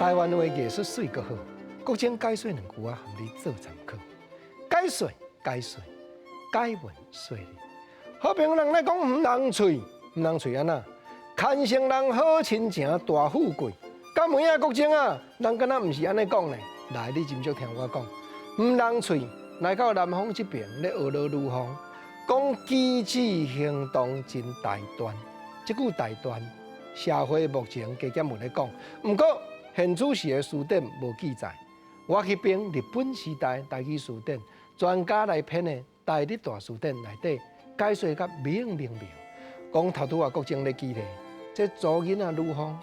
台灣話藝術媠閣好，國政解說兩句仔，予你做參考。解說解說，解文說理。好朋友人來講毋通喙，毋通喙按怎？牽成人好親情大富貴。敢有影國政啊？人敢若毋是按呢講呢？來，你斟酌聽我講。毋通喙來到南方這邊咧學羅呂方，講舉止行動真大端。這句大端，社會目前加減有咧講，毋過現主時的辭典無記載。我去編日本時代台語辭典，專家來編的台日大辭典內底解說甲明明明，講頭拄仔國政咧記咧，這查囡仔呂方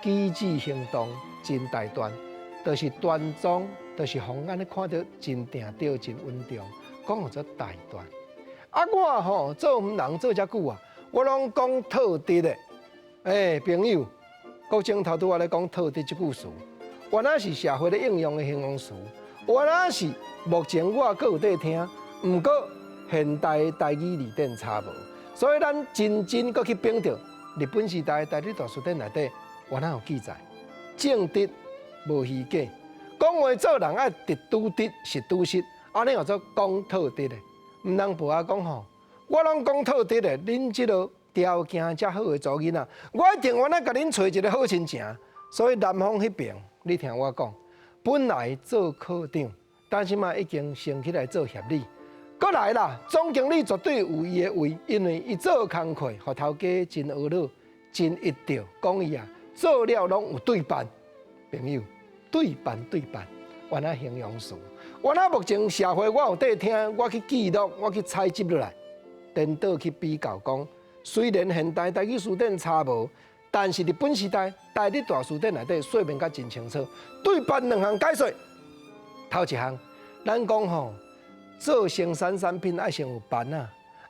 舉止行動真大端，就是端莊，就是予按呢看著真定著、真穩重，講叫做大端。啊，我吼做毋人做遮久啊，我攏講特直的。欸，朋友，國政頭拄仔咧講特直這句詞，原來是社會咧應用的形容詞，原來是目前我閣有在聽，毋過現代台語字典查無，所以咱真真閣去比著日本時代台日大辭典內底，原來有記載，正直無虛假，講話做人愛直拄直，實拄實，按呢叫做講特直的，毋通婆仔講吼，我攏講特直的，恁這个條件遮好的查某囡仔，我一定原來共恁揣一个好親情。所以南方彼邊，你聽我講，本來做科長，但是嘛已經升起來做協理。閣來啦，總經理絕對有伊的位，因為伊做工課，予頭家真懊惱，真一著，講伊啊做了攏有對辦。朋友，對辦對辦，原來形容詞。原來目前社會我有在聽，我去記錄，我去採集落來，顛倒去比較講。雖然現代台語辭典查無，但是日本時代台日大辭典內底說明甲真清楚。對辦兩項解說，頭一項，咱講吼，做生產產品愛先有範仔，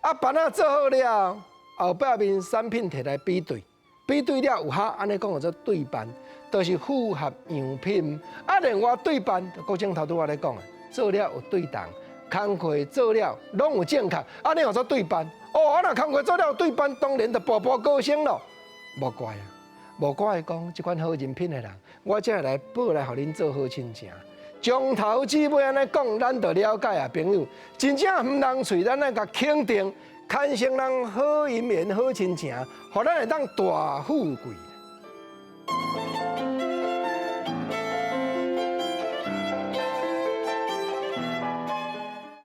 啊範仔做好了，後壁面產品提來比對，比對了有合，按呢講叫做對範，就是符合樣品。啊，另外對辦，國政頭拄仔咧講的，做了有對同，工課做了攏有正確，按呢叫做對辦。哦，啊若工課做了對辦，當然就步步高升咯。無怪啊，無怪講這款好人品的人，我才會來報來予恁做好親情。從頭至尾按呢講，咱就了解啊，朋友，真正毋通喙，咱愛共肯定，牽成人好姻緣、好親情，予咱會當大富貴。